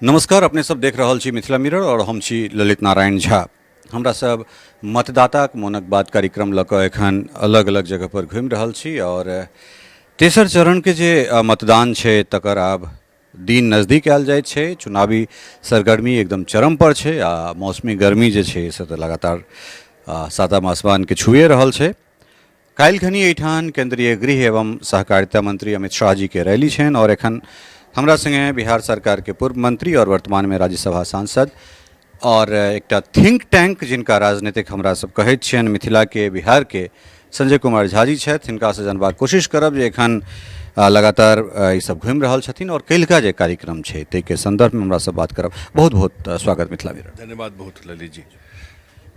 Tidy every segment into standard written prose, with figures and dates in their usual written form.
नमस्कार, अपने सब देख रहल छी मिथिला मिरर और हम छी ललित नारायण झा। हमरा सब मतदाताक मोनक बात कार्यक्रम लऽ कऽ एखन अलग अलग जगह पर घुमि रहल छी और तेसर चरणके जे मतदान छै तकर आब दिन नजदीक आयल जाइत छै। चुनावी सरगर्मी एकदम चरम पर छै आ मौसमी गर्मी जे छै से तऽ लगातार सातम आसमानके छुए रहल छै। काल्हि खनी एहिठाम केंद्रीय गृह एवं सहकारिता मंत्री अमित शाह जी के रैली छनि और एखन हमरा संगे बिहार सरकार के पूर्व मंत्री और वर्तमान में राज्यसभा सांसद और एकटा थिंक टैंक जिनका राजनीतिक हमरा सब कहैत छियनि मिथिला के बिहार के संजय कुमार झा जी छथि। हिनकासँ जानबाक कोशिश करब जे एखन लगातार ई सब घुमि रहल छथिन और काल्हिका जे कार्यक्रम छै ताहिके सन्दर्भमे हमरा सब बात करब। बहुत बहुत स्वागत मिथिला मिरर। धन्यवाद बहुत ललित जी।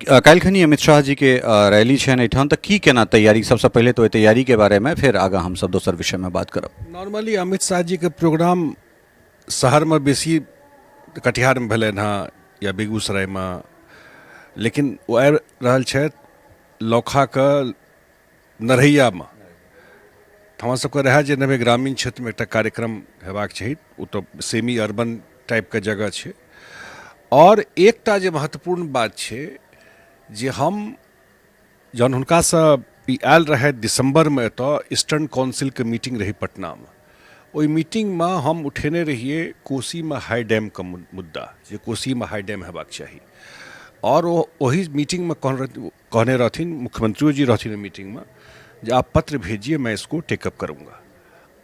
काल्हि खनी अमित शाह जी के रैली छनि एहिठाम, तऽ की केना तैयारी? सबसँ पहिले तऽ ओहि तैयारी के बारे में, फिर आगाँ हमसब दोसर विषय में बात करब। नॉर्मली अमित शाह जी के प्रोग्राम शहर में बेसी कटिहार में भेलनि हँ या बेगूसराय में, लेकिन ओ आबि रहल छथि लौखाके नरहैयामे। तऽ हमरा सबके रहए जे नवे ग्रामीण क्षेत्रमे एकटा कार्यक्रम हेबाक चाही, ओ तऽ सेमी अर्बन टाइपके जगह छै। आओर एकटा जे महत्वपूर्ण बात छै जे हम जहन हुनकासँ ई आयल रहथि दिसम्बरमे एतऽ ईस्टर्न काउन्सिलके मीटिंग रहै पटनामे, ओहि मीटिंगमे हम उठेने रहियै कोसीमे हाई डैमके मुद्दा, जे कोसीमे हाई डैम हेबाक चाही। आओर ओ ओहि मीटिंगमे कहने रहथिन, मुख्यमंत्रियो जी रहथिन ओहि मीटिंगमे, जे आप पत्र भेजिए, मैं इसको टेकअप करूँगा।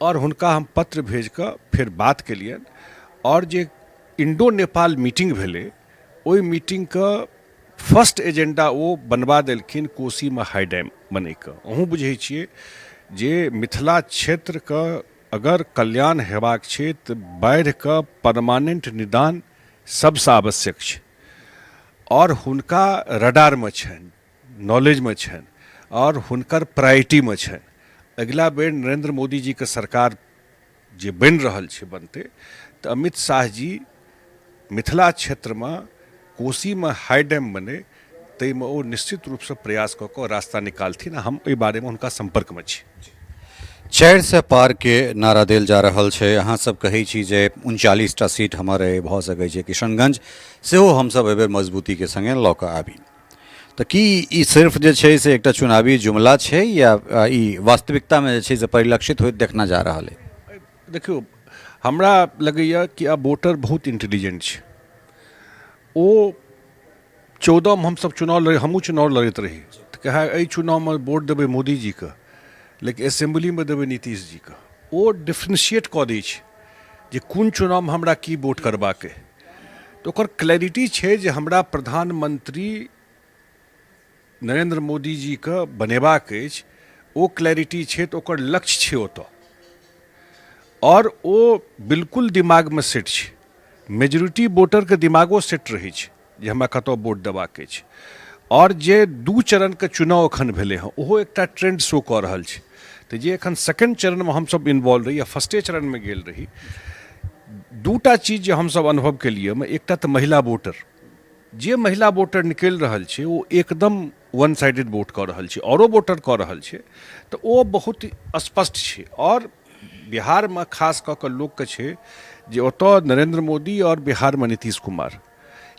आओर हुनका हम पत्र भेज कऽ फेर बात केलियनि आओर जे इंडो नेपाल मीटिंग भेलै ओहि मीटिंगके फर्स्ट एजेंडा ओ बनबा देलखिन कोसीमे हाई डैम बनैके। अहूँ बुझै छियै जे मिथिला क्षेत्रके अगर कल्याण हेबाक छै तऽ बाढ़िके परमानेंट निदान सबसँ आवश्यक छै आओर हुनका रडारमे छनि, नॉलेजमे छनि आओर हुनकर प्रायोरिटीमे छनि। अगिला बेर नरेन्द्र मोदीजीके सरकार जे बनि रहल छै, बनतै तऽ अमित शाह जी मिथिला क्षेत्रमे कोसीमे हाई डैम बनै ताहिमे ओ निश्चित रूपसँ प्रयास कऽ कऽ रास्ता निकालथिन आ हम एहि बारेमे हुनका सम्पर्कमे छी। 400 पारके नारा देल जा रहल छै। अहाँ सब कहै छी जे 39टा सीट हमर अइ, भऽ सकै छै किशनगंज सेहो हमसब एहिबेर मजबूतीके सङ्गे लऽ कऽ आबी। तऽ की ई सिर्फ जे छै से एकटा चुनावी जुमला छै या ई वास्तविकतामे जे छै से परिलक्षित होइत देखना जा रहल अइ? देखियौ, हमरा लगैए कि आब वोटर बहुत इंटेलिजेंट छै। ओ 14मे हमसभ चुनाव लड़ै, हमहूँ चुनाव लड़ैत रही तऽ कहए एहि चुनावमे वोट देबै मोदीजीके लेकिन असेम्बलीमे देबै नीतीशजीके। ओ डिफ्रेंशिएट कऽ दै छै जे कोन चुनावमे हमरा की वोट करबाक अइ। तऽ ओकर क्लैरिटी छै जे हमरा प्रधानमंत्री नरेन्द्र मोदीजीके बनेबाक अछि, ओ क्लैरिटी छै तऽ ओकर लक्ष्य छै ओतऽ आओर ओ बिल्कुल दिमागमे सेट छै। मेजोरिटी वोटरके दिमागो सेट रहै छै जे हमरा कतऽ वोट देबाक अछि। आओर जे दू चरणके चुनाव एखन भेलै हँ ओहो एकटा ट्रेंड शो कऽ रहल छै। तऽ जे एखन सेकेंड चरणमे हमसब इन्वॉल्व रही या फर्स्टे चरणमे गेल रही, दूटा चीज जे हमसब अनुभव केलियै ओहिमे एकटा तऽ महिला वोटर, जे महिला वोटर निकलि रहल छै ओ एकदम वन साइडेड वोट कऽ रहल छै, औरो वोटर कऽ रहल छै, तऽ ओ बहुत स्पष्ट छै। आओर बिहारमे खास कऽ कऽ लोकके छै जे ओतऽ नरेन्द्र मोदी आओर बिहारमे नीतीश कुमार,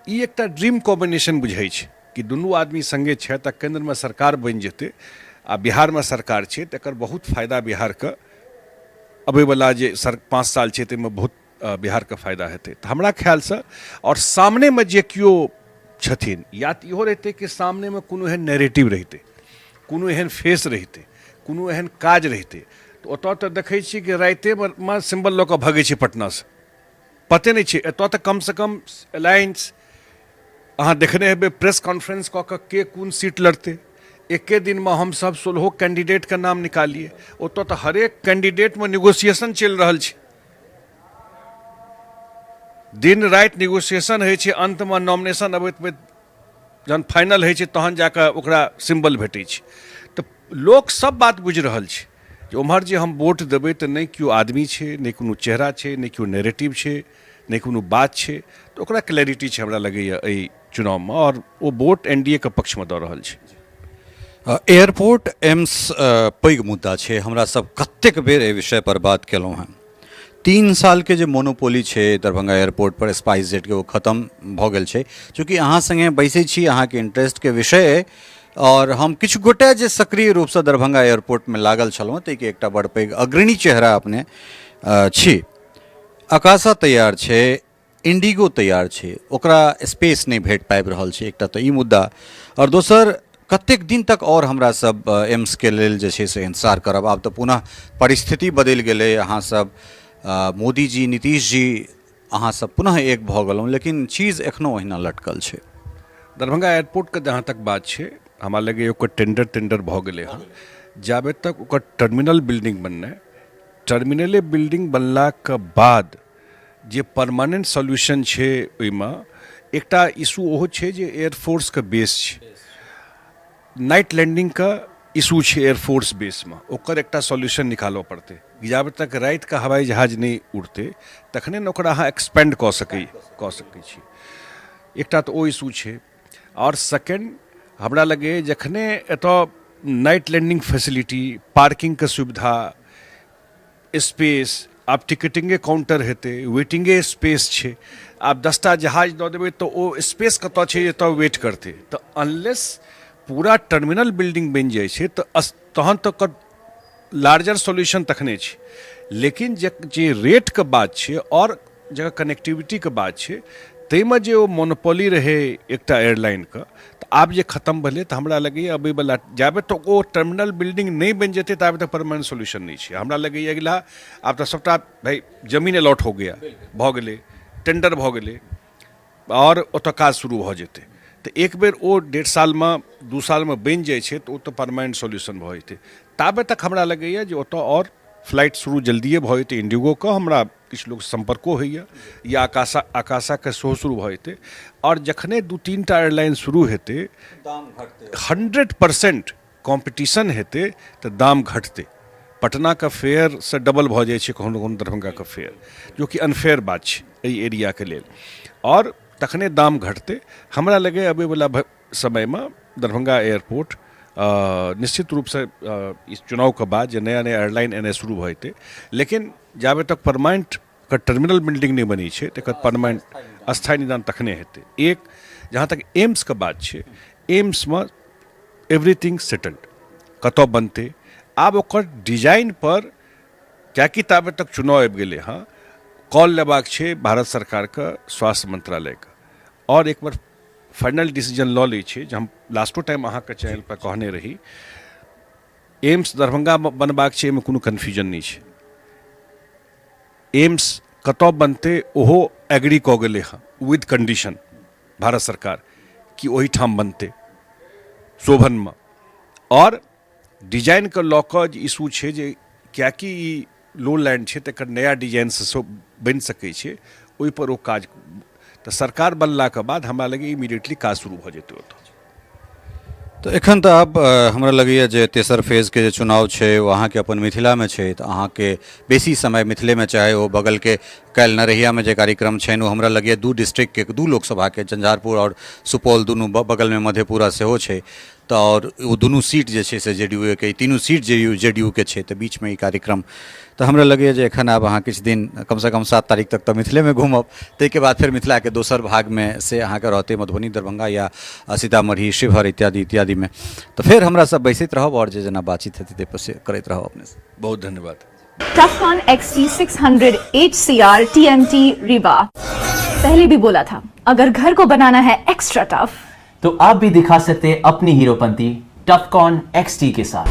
ई एकटा ड्रीम कॉम्बिनेशन बुझाइ छै कि दुनू आदमी सङ्गे छथि आ केन्द्रमे सरकार बनि जेतै आ बिहारमे सरकार छै तऽ एकर बहुत फायदा बिहारके अबैवला जे 5 साल छै ताहिमे बहुत बिहारके फायदा हेतै। तऽ हमरा ख्यालसँ आओर सामनेमे जे केओ छथिन या तऽ इहो रहितै कि सामनेमे कोनो एहन नैरेटिव रहितै, कोनो एहन फेस रहितै, कोनो एहन काज रहितै, तऽ ओतऽ तऽ देखै छियै कि रातिमे सिम्बल लऽ कऽ भगै छै पटनासँ, पते नहि छै। एतऽ तऽ कमसँ कम अलायंस अहाँ देखने हेबै प्रेस कॉन्फ्रेंस कऽ कऽ के कोन सीट लड़तै, एके दिनमे हमसभ 16 कैंडिडेटके नाम निकालियै। ओतऽ तऽ हरेक कैंडिडेटमे निगोसिएशन चलि रहल छै, दिन राति निगोसिएशन होइ छै, अन्तमे नॉमिनेशन अबैत अबैत जहन फाइनल होइ छै तहन जाकऽ ओकरा सिम्बल भेटै छै। तऽ लोक सब बात बुझि रहल छै जे ओम्हर जे हम वोट देबै तऽ नहि केओ आदमी छै, नहि कोनो चेहरा छै, नहि केओ नैरेटिव छै, नहि कोनो बात छै, तऽ ओकरा क्लैरिटी छै हमरा लगैए एहि चुनावमे आओर ओ वोट एन डी ए के पक्षमे दऽ रहल छै। एयरपोर्ट एम्स पैघ मुद्दा छै, हमरा सब कतेक बेर एहि विषय पर बात केलहुँ हँ। 3 सालके जे मोनोपोली छै दरभंगा एयरपोर्ट पर स्पाइस जेटके, ओ खतम भऽ गेल छै। चूँकि अहाँ सङ्गे बैसै छी, अहाँके इंटरेस्टके विषय अइ आओर हम किछु गोटे जे सक्रिय रूपसँ दरभंगा एयरपोर्टमे लागल छलहुँ, ताहिके एकटा बड़ पैघ अग्रणी चेहरा अपने छी। अकाशा तैयार छै, इंडिगो तैयार छै, ओकरा स्पेस नहि भेट पाबि रहल छै, एकटा तऽ ई मुद्दा, आओर दोसर कतेक दिन तक आओर हमरा सब एम्सके लेल जे छै से इंतजार करब? आब तऽ पुनः परिस्थिति बदलि गेलै, अहाँ सब मोदीजी, नीतीश जी, अहाँ सब पुनः एक भऽ गेलहुँ, लेकिन चीज एखनो ओहिना लटकल छै। दरभंगा एयरपोर्टके जहाँ तक बात छै, हमरा लगैए ओकर टेंडर तेंडर भऽ गेलै हँ। जाबे तक ओकर टर्मिनल बिल्डिंग बननाइ, टर्मिनले बिल्डिंग बनलाके बाद जे परमानेंट सॉल्यूशन छै, ओहिमे एकटा इशू ओहो छै जे एयरफोर्सके बेस छै, नाइट लैंडिंगके इशू छै एयरफोर्स बेसमे, ओकर एकटा सॉल्यूशन निकालऽ पड़तै। जाबे तक रातिके हवाई जहाज नहि उड़तै, तखने ने ओकरा अहाँ एक्सपेंड कऽ सकै छी। एकटा तऽ ओ इशू छै आओर सेकेंड हमरा लगैए जखने एतऽ नाइट लैंडिंग फैसिलिटी, पार्किंगके सुविधा, स्पेस, आब टिकटिंगे काउंटर हेतै, वेटिंगे स्पेस छै, आब 10टा जहाज दऽ देबै तऽ ओ स्पेस कतऽ छै जे एतऽ वेट करतै? तऽ अनलेस पूरा टर्मिनल बिल्डिंग बनि जाइ छै तऽ तहन तऽ ओकर लार्जर सॉल्यूशन तखने छै। लेकिन जे जे रेटके बात छै आओर जकर कनेक्टिविटीके बात छै, ताहिमे जे ओ मोनोपोली रहै एकटा एयरलाइनके, तऽ आब जे खतम भेलै, तऽ हमरा लगैए अबैवला जाबे तक ओ टर्मिनल बिल्डिंग नहि बनि जेतै, ताबे तक परमानेंट सॉल्यूशन नहि छै। हमरा लगैए अगिला आब तऽ सभटा भाइ जमीन अलॉट हो गया, भऽ गेलै, टेंडर भऽ गेलै आओर ओतऽ काज शुरू भऽ जेतै। तऽ एक बेर ओ 1.5 सालमे, 2 सालमे बनि जाइ छै तऽ ओ तऽ परमानेंट सॉल्यूशन भऽ जेतै। ताबे तक हमरा लगैए जे ओतऽ आओर फ्लाइट शुरू जल्दिए भऽ जेतै। इंडिगोके हमरा किछु लोक सम्पर्को होइए या आकाशा, आकाशाके सेहो शुरू भऽ जेतै आओर जखने दू तीन टा एयरलाइन शुरू हेतै, 100% कॉम्पिटिशन हेतै तऽ दाम घटतै। पटनाके फेयरसँ डबल भऽ जाइ छै कखनो कखनो दरभंगाके फेयर, जो कि अनफेयर बात छै एहि एरियाके लेल, आओर तखने दाम घटतै। हमरा लगैए अबैवला समयमे दरभंगा एयरपोर्ट निश्चित रूपसँ इस चुनावके बाद जे नया नया एयरलाइन एनाइ शुरू भऽ जेतै, लेकिन जाबे तक परमानेंट के टर्मिनल बिल्डिंग नहि बनै छै, तकर परमानेंट अस्थायी निदान तखने हेतै। एक जहाँ तक एम्सके बात छै, एम्समे एवरीथिंग सेटल्ड, कतऽ बनतै आब ओकर डिजाइन पर, किएकि ताबे तक चुनाव आबि गेलै हँ, कॉल लेबाक छै भारत सरकारके स्वास्थ्य मंत्रालयके आओर एक बार फाइनल डिसीजन लऽ लै छै। जे हम लास्टो टाइम अहाँके चैनल पर कहने रही, एम्स दरभंगामे बनबाक छै, एहिमे कोनो कन्फ्यूजन नहि छै। एम्स कतऽ बनतै, ओहो एग्री कऽ गेलै हँ विद कंडीशन भारत सरकार कि ओहिठाम बनतै शोभनमे। आओर डिजाइनके लऽ कऽ जे इशू छै जे किएकि ई लो लैंड छै तऽ एकर नया डिजाइनसँ सेहो बनि सकै छै, ओहिपर ओ काज तऽ सरकार बनलाके बाद हमरा लगैए इमीडिएटली काज शुरू भऽ जेतै ओतऽ। तऽ एखन तऽ आब हमरा लगैए जे तेसर फेजके जे चुनाव छै, ओ अहाँके अपन मिथिलामे छै, तऽ अहाँके बेसी समय मिथिलेमे, चाहे ओ बगलके काल्हि नरहियामे जे कार्यक्रम छनि, ओ हमरा लगैए दू डिस्ट्रिक्टके, दू लोकसभाके, झंझारपुर आओर सुपौल दुनू, बगलमे मधेपुरा सेहो छै, तऽ आओर ओ दुनू सीट जे छै से जे डी यू के, तीनू सीट जे डी यू के छै, तऽ बीचमे ई कार्यक्रम। तऽ हमरा लगैए जे एखन आब अहाँ किछु दिन, कमसँ कम 7 तारीख तक तऽ मिथिलेमे घूमब, ताहिके बाद फेर मिथिलाके दोसर भागमे से अहाँके रहतै, मधुबनी, दरभंगा या सीतामढ़ी, शिवहर इत्यादि इत्यादिमे। तऽ फेर हमरा सब बैसैत रहब आओर जे जेना बातचीत हेतै, ताहिपर से करैत रहब अपनेसँ। बहुत धन्यवाद। Tufcon XT600 HCR TMT Rebar। पहले भी बोला था, अगर घर को बनाना है एक्स्ट्रा टफ तो आप भी दिखा सकते हैं अपनी हीरोपंती टफकॉन XT के साथ।